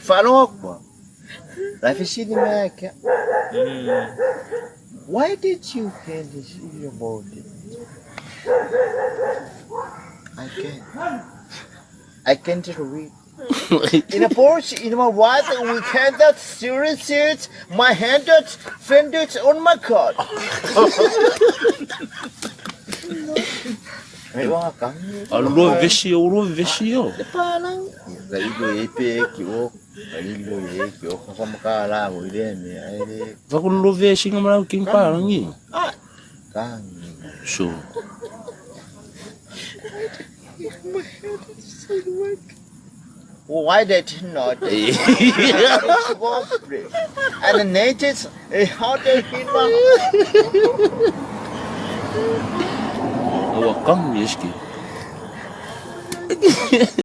Faalogo atu la e fesili mai ia te au. Why did you can't see about it? I can't. I can't read. In a porch, in my wife, we can't serious it. My hand fended on my card. Alua vesi o lua vesi o. Fa ku lua vesi nga mala king palangi. So. Why did not? And the natives, how they feel. Ua kang yeski.